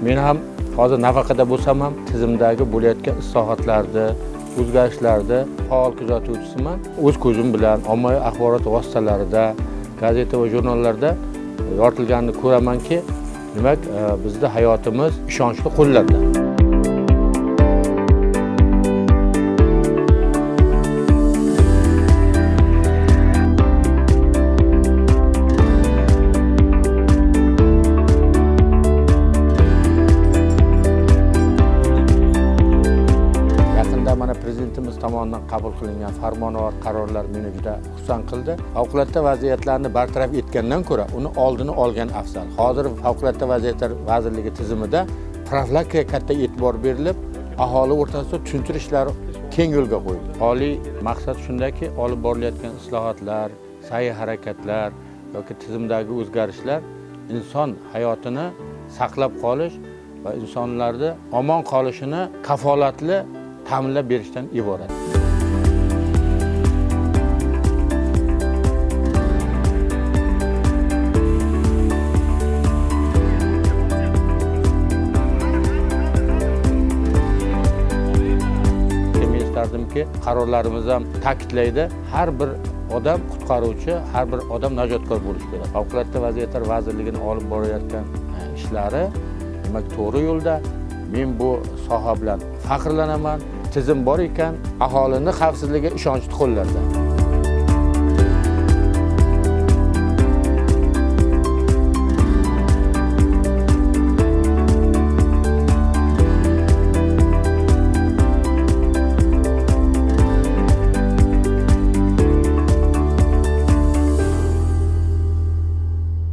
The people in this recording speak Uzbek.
Men ham hozir nafaqada bo'lsam ham tizimdagi bo'layotgan islohotlarni, o'zgarishlarni faol kuzatuvchisiman. O'z ko'zim bilan ommaviy axborot vositalarida, gazeta va jurnallarda yoritilganini ko'ramanki, demak, bizda hayotimiz ishonchli qo'llarda. Yaqinda mana prezidentimiz tomonidan qabul qilingan farmon va qarorlar meni juda xursand qildi. Favqulodda vaziyatlarni bartaraf etgandan ko'ra uni oldini olgan afzal. Hozir Favqulodda vaziyatlar vazirligi tizimida profilaktika katta e'tibor berilib, aholi o'rtasida tushuntirish ishlari keng yo'lga qo'yildi. Oliy maqsad shundaki, olib borilayotgan islohotlar, sa'y harakatlar yoki tizimdagi o'zgarishlar inson hayotini saqlab qolish va insonlarni omon qolishini kafolatli ta'minlab berishdan iborat. Men istardimki, qarorlarimiz ham ta'kidlaydi, har bir odam qutqaruvchi, har bir odam najotkor bo'lishi kerak. Favqulodda vaziyatlar vazirligini olib borayotgan ishlari demak to'g'ri yo'lda. Men bu soha bilan faxrlanaman. Tizim bor ekan, aholini xavfsizligi ishonchli qo'llarda.